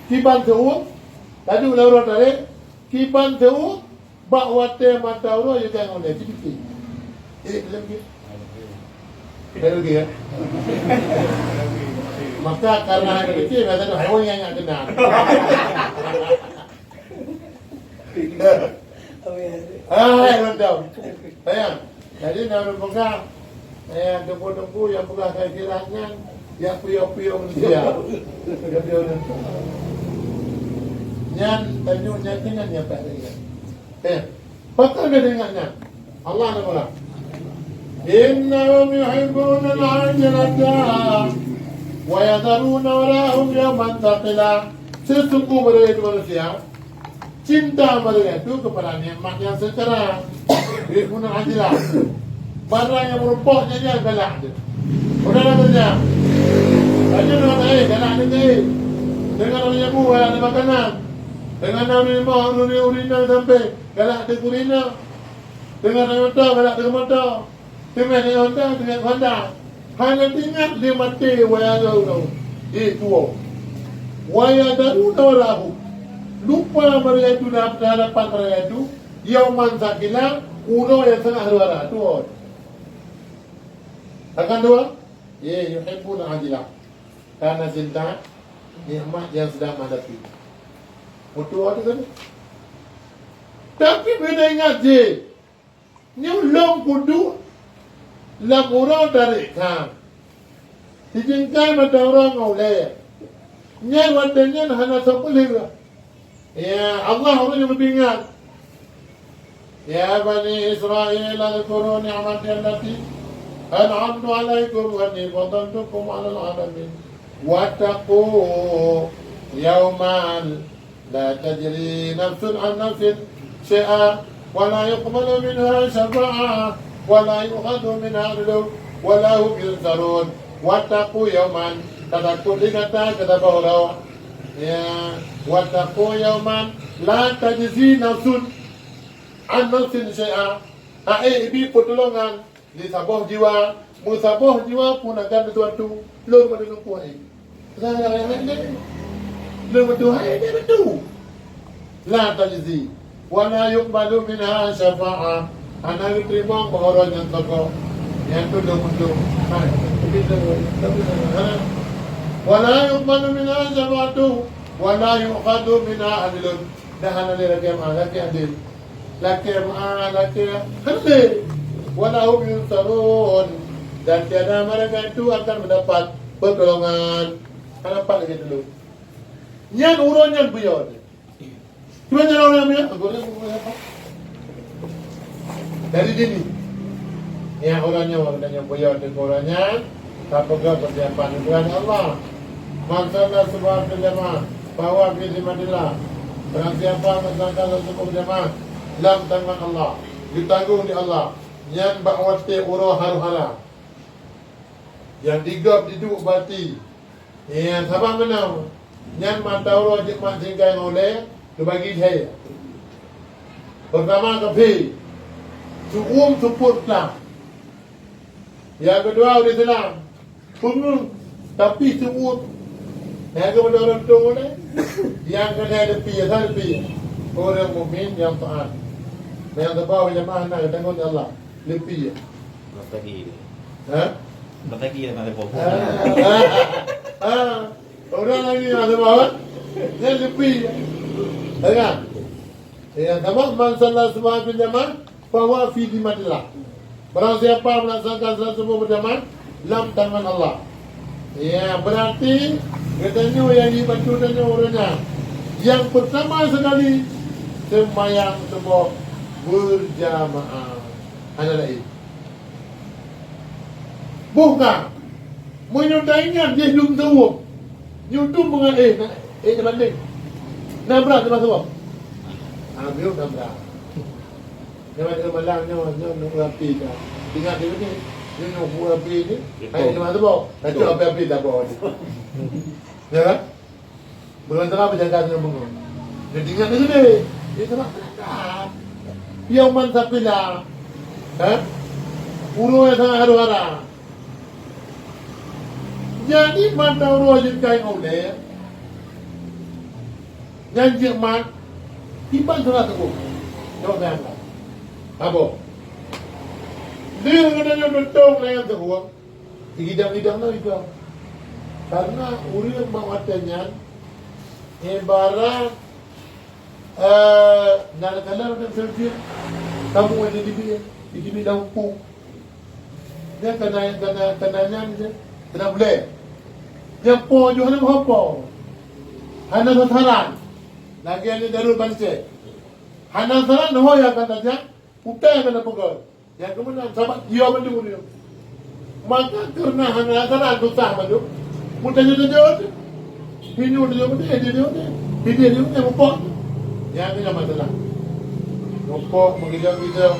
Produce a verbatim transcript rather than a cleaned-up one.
Kiban seuuem, taduek lam uroe tarek, kiban seuuem, bak watèe mata uroe jeuet keu ulèe, sipike. Jadi, lagi. Lagi, ya. Maka karena hana pike, biasa tu haiwan nyang, nyang kena. Ah, hai, mantap. Sayang. Jadi, na ureueng peugah, eh, teungku-teungku nyang peugah kira-kira nyan, nyang puyôh-puyôh manusia. Puyôh-puyôh manusia. Nyan, tanyoe nyan, nyan, nyan, nyan, nyan. Eh, pakon ka teuingat nyan? Allah Taala. Innahum yuhibbunal ajilata wa yadharuna wara'ahum yauman thaqila. Sesungguhnya mereka itu manusia cinta mereka itu kepada nikmat yang sementara. Yuhibbunal ajilah. Barang nyang meurumpok nyan galak dia. Udah lah kerja. Tanya dengan lain, galak dia. Dengan orang nyabu, galak dia makanan. Dengan orang limau, orang urina sampai, galak dia urina. Dengan orang motor, galak dia motor. Teuma nyang honda, teuma honda. Hana teuingat lé maté waya lom, eh, tuwoe. Waya daru dawalahu. Lupa mereka itu dalam hadapan mereka itu, yauman tsaqila, uroe nyang sangat huru-hara, tuwoe. Akan dua, ye, yuhibbuna ajilah. Karena cinta nikmat yang sedang menghadapi. Betul ada kan? Tapi bila ingat je, Nyoe lôn kuduek lam uroe tarek kha. Sijingkai mata uroe ngon ulèe. Nyan watèe nyan hana soe peuleueh. Ya Allah, ureueng nyang leubeh ingat. Ya bani Israil, udzkuru ni'mati allati an'amtu 'alaikum wa anni faddaltukum 'alal 'alamin. Wattaqu yauman la tajzi nafsun an nafsin syai'a, wa la yuqbalu minha syafa'ah, wa la yu'khadhu minha 'adlun, wa la hum yunsarun. Wattaqu yauman, tatakot lé gata keu saboh uroe. Ya, wattaqu yauman la tajzi nafsun an nafsin syai'a. Hana ibi peutulongan Di saboh jiwa, meusaboh jiwa pun akan sesuatu, lôn meunurunkan kuasa. Lôn meutuhai dia betul. La tajzi, wa la yuqbalu minha syafa'ah. Hana geuteurimong bak uroe nyan soe. Nyan tu lôn meutuh. Hai, tapi tu, tapi tu, ha. Wa la yuqbalu minha syafa'atu, wa la yu'khadhu minha adlun. Dah hana lé lakèe meu'ah, lakèe adil. Lakèe meu'ah, lakèe hana lé. Wa la hum yunsarun. Dan tiada mereka itu akan mendapat pertolongan. Hana pat lagèe dulu. Nyan uroe nyan buyôt. Cuma nyan uroe nyan buyôt, uroe nyan buyôt apa? Dari dini. Ya, uroe nyan, uroe nyan buyôt, uroe nyan. Tapeugah persiapan Tuhan Allah. Man shalla subha fil jamaah, fahuwa fi zimmatillah. Barang siapa melaksanakan salat subuh berjamaah lam tangan Allah, ditanggung di Allah, nyan bak watèe uroe haru-hara. Nyang digop diduek bati. Nyan sabab meunan. Nyan mata uroe jeuet mat singkai ngon ulèe, teubagi jai. Pertama kafé, seu'uem seupôt Islam. Nyang keudua ureueng Islam, peungeuh, tapi seu'uem. Nyang keudua ureueng tueng ulèe. Nyang keulhèe leupie, sa leupie. Ureueng mukmin nyang taat. Nyang sabar, nyang jamaah na geutanggong lé Allah. Leupie. Nostalgi. Ha? Nostalgi dah nak lepoh. Ah, ah, ah. Orang lagi ada bawa. Dia leupie. Dengar. Ya, sama man shalla subha fil jamaah, fahuwa fi zimmatillah. Barang siapa melaksanakan salat subuh berjamaah lam tangan Allah. Ya, berarti geutanyoe nyang jibantu tanyoe ureueng nyan. Yang pertama sekali, sembahyang subuh berjamaah. Hana laén. Boh ka. Meunyoe taingat jih lom teuweuh. Nyoe tu meungan, eh, na, eh, teubandéng. Na brat teuma teuweuh. Ah, biôh na brat. Nyoe ada malam nyoe, nyoe nunggu api dah. Ingat dia ni. Nyoe nunggu api ni. Hai, teuma teuweuh. Kacau api-api dah bawa ni. Ya kan? Beureuntara beujaga ngon beungoh. Jadi ingat lé. Dia sama. Yauman tsaqila. Ha? Uroe nyang sangat haru-hara. Jadi mata uroe jeuet keu ulèe. Nyan jeuet mat, iban salah teungku. Jaweueb nyan lah. Habo. Lheueh geutanyoe tutong lam nyang teuhueng, gidang-gidang na iba. Karena ureueng bak watèe nyan ibarat, eh, na kalon dan seujeut kamoe di dibi, di dibi lam umpung. Nyan kana, kana, kana nyan je, kana bulèe. Nyan po jih hana meuho po. Hana sasaran. Lagèe nyan daruet bansa. Hana saran ho nyang kana nyan, utai kana peugah. Nyang keumeunan sabat jio bandum ureueng. Maka kareuna hana saran susah bandum. Meutanyoe-tanyoe. Hinoe tanyoe beudé, hinoe tanyoe beudé. Hidéh tanyoe beudé mupok. Nyan keuh masalah. Mupok, meukeujang-keujang.